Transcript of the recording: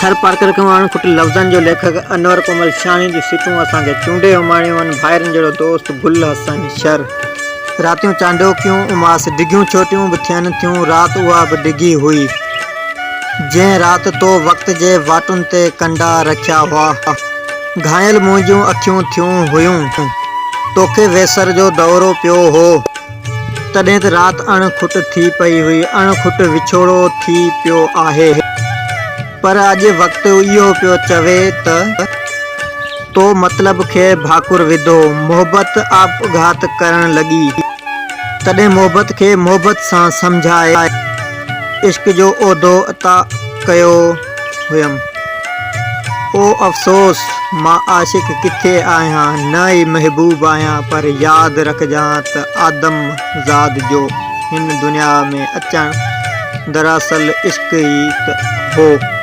ٿرپارڪر کان اڻ کٽ لفظن جو ليکڪ انور ڪومل شاهڻي جون سٽون اسان کي چونڊي اماڻيون آهن ڀائرن جهڙو دوست گل حسن شر. راتيون چانڊوڪيون اماس ڊگهيون ڇوٽيون به ٿين ٿيون رات اها به ڊگهي هئي جنهن رات تو وقت جي واٽن تي ڪنڊا رکيا هئا گهايل منهنجون اکيون ٿيون هيون توکي ويسر جو دورو پيو هو. تڏهن ته رات اڻ کٽ ٿي پئي هئي، اڻ کٽ وڇوڙو ٿي پيو آهي. پر اڄ وقت اهو پيو چوي ته تو مطلب کي ڀاڪر وڌو، محبت آپگهات ڪرڻ لڳي. تڏهن محبت کي محبت سان سمجهائي عشق جو عهدو عطا ڪيو هيم. او افسوس! مان عاشق ڪٿي آهيان، نه ئي محبوب آهيان، پر ياد رکجان ته آدم زاد جو هن دنيا ۾ اچڻ دراصل عشق ئي ته هو.